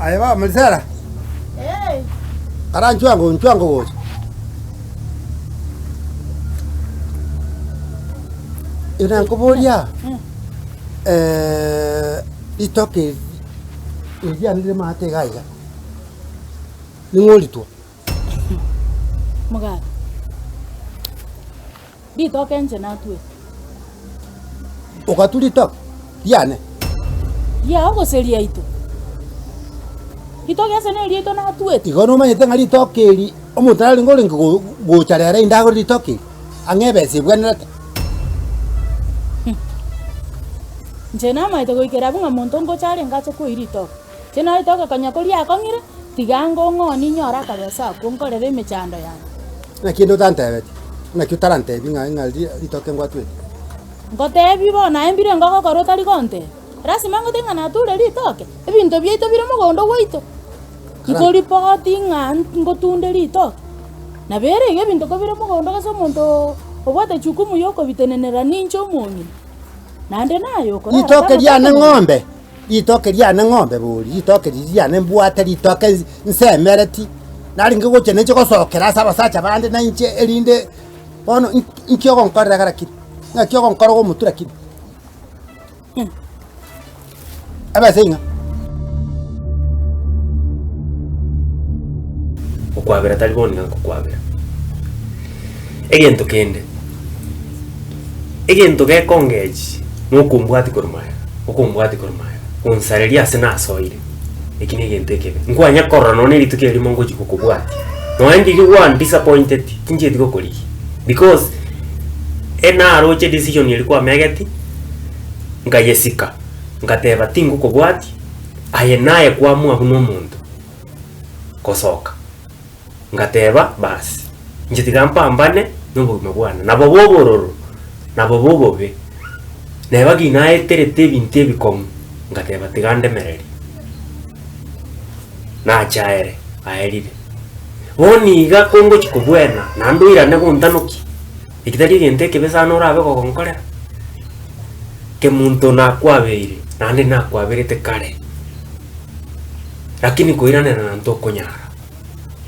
Aye baba Marisela, kara nchwango nchwango gocha. Ere nkoboria, ritoke eri riane rire maate iga iga, ning'o oritwa? Mogaka, ritoke inche natwete. Ogatwa ritoke riane? Riao gose riaito? Ritoke ase neriaito natwete. Igo nomanyete ng'a ritoke eri omonto narenge orenge gocha rero inde agore ritoke eri, ang'e ebesa ebwenerete. Inche namaete goikera abwo ng'a monto ngocha arenge ache koiywa ritoke. Inche naro ritoke konya koria akong'ire, tiga ango ong'onie nyore akabesa akwo nkorere emechando yane. Naki ende otantebetie? Naki otarantebi ng'a ng'a ritoke ngwatwete? Ngotebi bono aye mbire ngogokora otari gontebia. Lasima ngotebi ng'a nature ritoke? Ebinto biaito bire mogondo gwaito. Nkoripoti ng'a ngotunde ritoke? Nabo ere iga ebinto kobire mogondo gose omonto obwate jukumu ya okobitenenera ninche omong'ina. Naende naye okorara Ritoke tano riane tano. ng'ombe, ritoke riane ng'ombe bori, ritoke riria riane mbwate ritoke nsemereti, narenge gocha ninche gosokera ase abasacha bande na inche erinde bono inki ogonkorera iga lakini? Ng'aki ogonkora ogomotu lakini? Ebesa ing'a. Okwabera tari bono iga nkokwabera. Egento kende, egento gekongechi nokombwati korwa magega, okombwati korwa magega, gonsareria ase nasoire, eki na egento ekebe. Nkwanya korora nonye na erituko erimo ngochi gokobwatia, nonye ndiria gwandisappointeti, tinchieti gokorigia because enaroche decision eria kwamegeti, nkayesika. Ngateba, Tingokobwatia, aye naye kwamua buna omonto gosoka. Ngateba, Basi, inche tiga mpambane nobogima bwane, nabobe obororo, nabobe obobe, neba ki naeterete ebinto ebikong'u, ngateba, tiga ndemererie. Nacha ere, aerire. Bono iga kongochia kobwena, naende oirane gontanokia, eki tari egento ekebe sana orabe gogonkorera. Kemunto nakwabeire, naende nakwaberete kare, lakini koiranerana ntokonyara,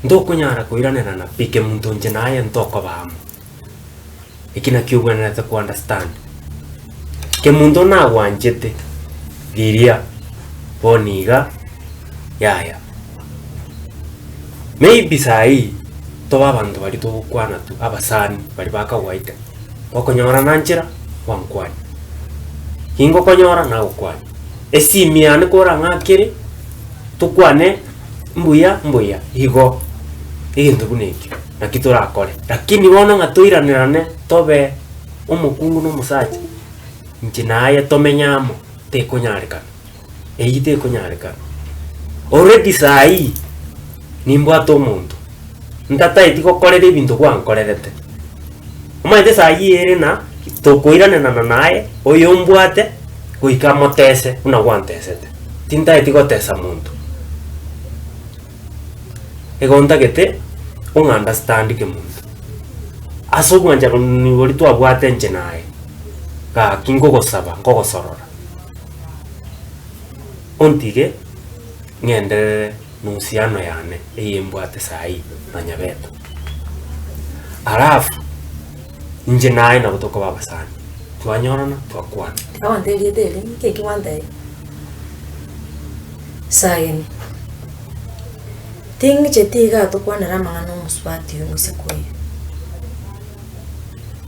ntokonyara koiranerana pi kemunto inche naye ntokoba amo. Eki nakio obwenerete ko understand. Kemunto nagwanchete riria, bono iga yaya. Maybe saii tobe abanto baria togokwana tu, abasani baria ba kawaida. Gokonyorana nchera, gwankwania, gingokonyora nagokwania, esimi yane korang'akere tokwane mbuya mbuya igo, egento buna ekio naki torakore. Lakini bono ng'a toiranerane tobe omokungu na omosacha, inche naye tomenye amo, tekonyarekana, eyio tekonyarekana. Already saii, nimbwate omonto, ntataeti gokorera ebinto gwankorerete. Omanyete saa eyio ere na tokoiranerana naye, oyombwate goika amotese buna gwantesete. Tintaeti gotesa monto. Igo ntagete ong'a understand kemonto. Ase obwanchani boria twabwate inche naye, gaki nkogosaba nkogosorora, ontige ng'enderere na uhusiano yane eye mbwate saii na Nyabeto. Alafu inche naye nabo tokoba abasani, twanyorana twakwana. Tiga gontebia erieta eri, nki eki gwantebia? Sagini, ting'icheti iga tokwanere amang'ana omosubati oyo omosike oyo.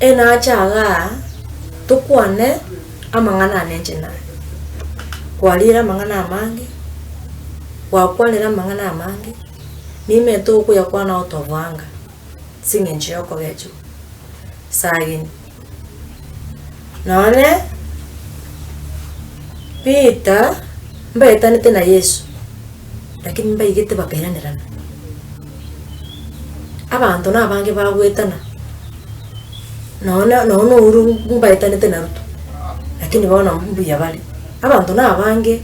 Enache igaa tokwane amang'ana ane inche naye. Kwarire amang'ana amange, gwakwanire amang'ana amange, nimanyete okoyakwana otoboanga ase eng'encho ya okogechigwa. Sagini, nonye Peter mbaetanete na Yeso, lakini mbaigete bakairanerana. Abanto nabange bagoetana, nonye nonye Uhuru mbaetanete na Ruto, lakini bono mbuya bare, abanto nabange.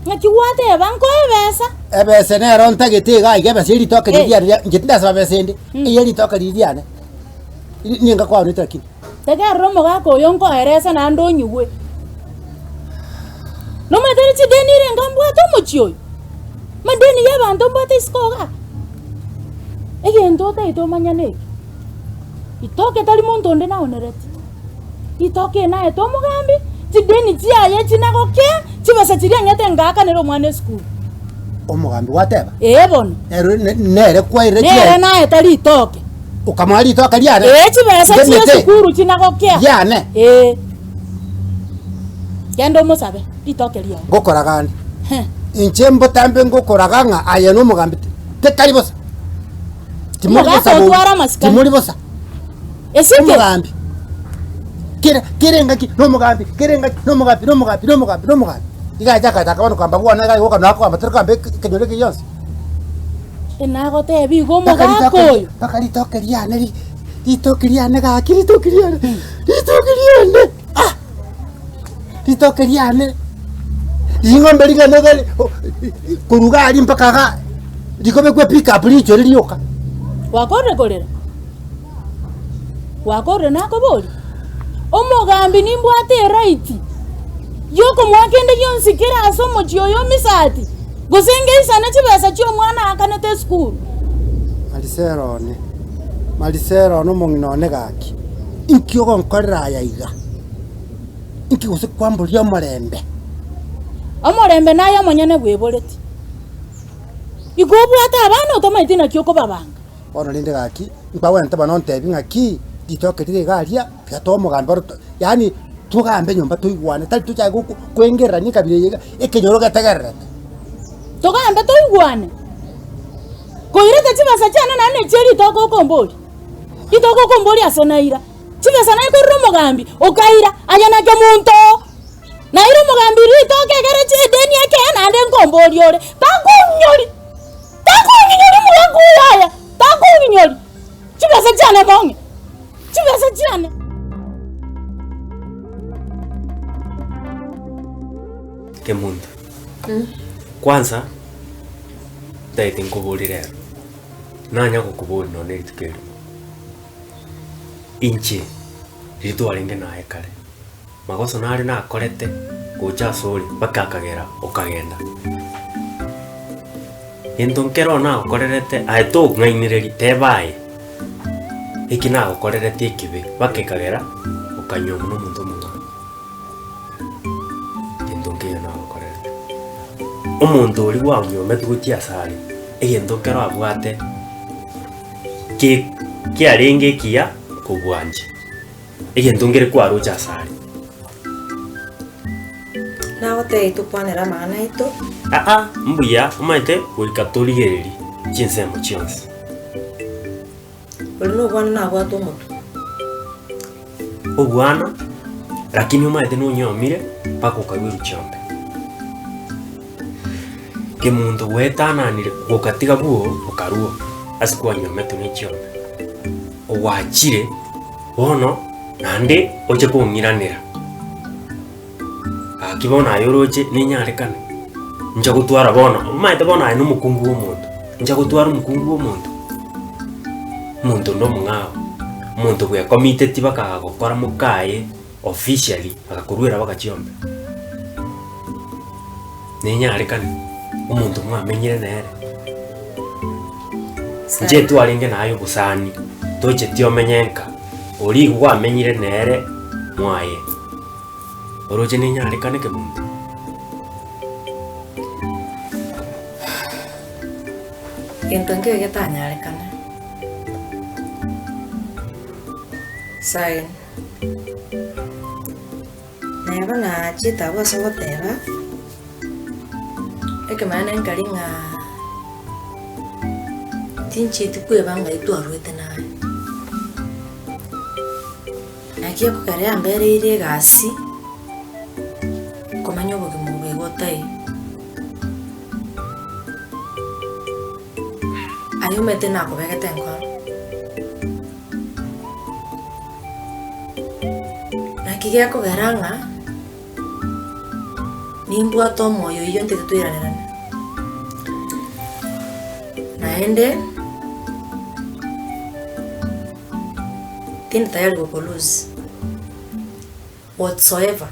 Ng'aki gwateba nkoe ebesa? Ebese nero ntagete iga iga ebese ye ritoke Eh. riria riane ria inche tindasaba besa ende, eye ritoke riria riane, ri ninga kwaonete lakini. Tegerera omogaka oyo nkoerese naende onyigwe. Nomanyete ere chideni ere enga mbwate omochie oyo? Amadeni ya abanto mbwate isiko igaa. Egento otaete omanye neke, ritoke tari monto onde naonereti, ritoke eri naete omogambi, chideni chiaye echi nagokea, chibesa chiria ang'ete ngaakanere omwana esukuru. Omogambi gwateba? Ee bono. Ere ne- nere kwairire Nere chiaye? naete ritoke. Okamoa ritoke riane? Ee chibesa chia Ngemete? esukuru chinagokea. Riane? Ee. Genda omosabe ritoke riao. Ngokoraga ande. Heh. Inche mbotambe ngokoraga ng'a aye nomogambi tekari bosa. Timori Omogaka bosa bobe. otware amasikani. Timori bosa. Esike. Omogambi. Kera kera engaki nomogambi, kera engaki nomogambi, nomogambi, nomogambi, nomogambi. Iga acha akataka bono kogamba bwana iga igoka nakogamba tari kogamba ekenyoro eke gionsi. Nagotebi igo Mpaka omogaka ritoke oyo. mpaka ritoke riane ri ritoke riane gaki ritoke riane ritoke riane ah! Ritoke riane ring'ombe ring'ana iga ri o korwa iga aria mpaka igaa rikobekwa epickup richore rioka. Gwakorire korera? Gwakorire nakoboria? Omogambi nimbwate eright yokomoa kende gionsi kere ase omochie oyo omisati, gose ngeisane chibesa chia omwana aakanete esukuru. Marisela one, Marisela one omong'ina one gaki, inki ogonkorera aya iga? Inki gose kwamboria omorembe? Omorembe naye omonyene bweboreti. Igo obwate abana otamanyeti naki okobabanga. Bono rende gaki, nkwagwenerete bono ontebi ng'aki, ritoke rire iga aria, tiga toe omogambi oro to yaani togambe nyomba toigwane, tari tochake goko koengererania ekabira eye iga, ekenyoro getegererete. Togambe toigwane, koirete chibesa chiane naende nechie ritoke okomboria, ritoke okomboria ase naira, chibesa naye korire omogambi, okaira, aye naki omonto oo, naira omogambi ritoke ekere chiedeni ekee naende nkomboria ore, takong'inyori. Takong'inyori omogaka oyo aya, takong'inyori. Chibesa chiane mong'e, chibesa chiane. Kemunto, kwanza ntagete nkoborie rero, nanya gokoboria nonye rituko erimo, inche riria twarenge naye kare. Magoso nare nakorete gocha asore mpaka akagera okagenda. Gento nkero nagokorerete aye tong'ainereria teba aye, eki nagokorerete ekibe mpaka ekagera okanywa buna omonto omong'ao. Gento nkeiyo nagokorerete. Omonto oria gwanywometwe gochia asare, egento nkero abwate ke kiarenge ekiya kobua inche. Egento nkere kwaroche asare. Nagotebia tokwanere amang'ana aito. Aa, mbuya omanyete goika torigererie chinsemo chionsi. Oria nobwana nabwate omotwe. Obwana, lakini omanyete nonyomire mpaka okarwa eruchiombe. Kemonto gwetananire gokatiga bwoo okarua ase kwanyometwe ne chiombe. Ogwachire bono naende oche kong'iranera, gaki bono aye oroche ninyarekane, ncha gotwara bono, omanyete bono aye na omokungu bwa omonto, ncha gotwara omokungu bwa omonto, omonto onde omong'ao, omonto bwekomiteti mpaka agakora mokaye officially agakoruera mpaka chiombe. Nenyarekane, omonto mwamenyire nere. Inche twarenge naye obosani, tocheti omenye nka, oria igo kwamenyire nere mwaye. Oroche nenyarekane kemunto? Gento nkebe getanyarekane. Sign. Neba nachete abwo ase ogoteba, ekemanyererio nkari ng'a tinchieti kweba ng'ai twarwete naye. Naki ekogera yambereire egasi, komanya obogima obo igo otaiyo. Aye omanyete nakobegete enkoro. Naki gekogera ng'a nimbwate omoyo oyio ntete toiranerane. Naende, tindi tayari gokolose whatsoever.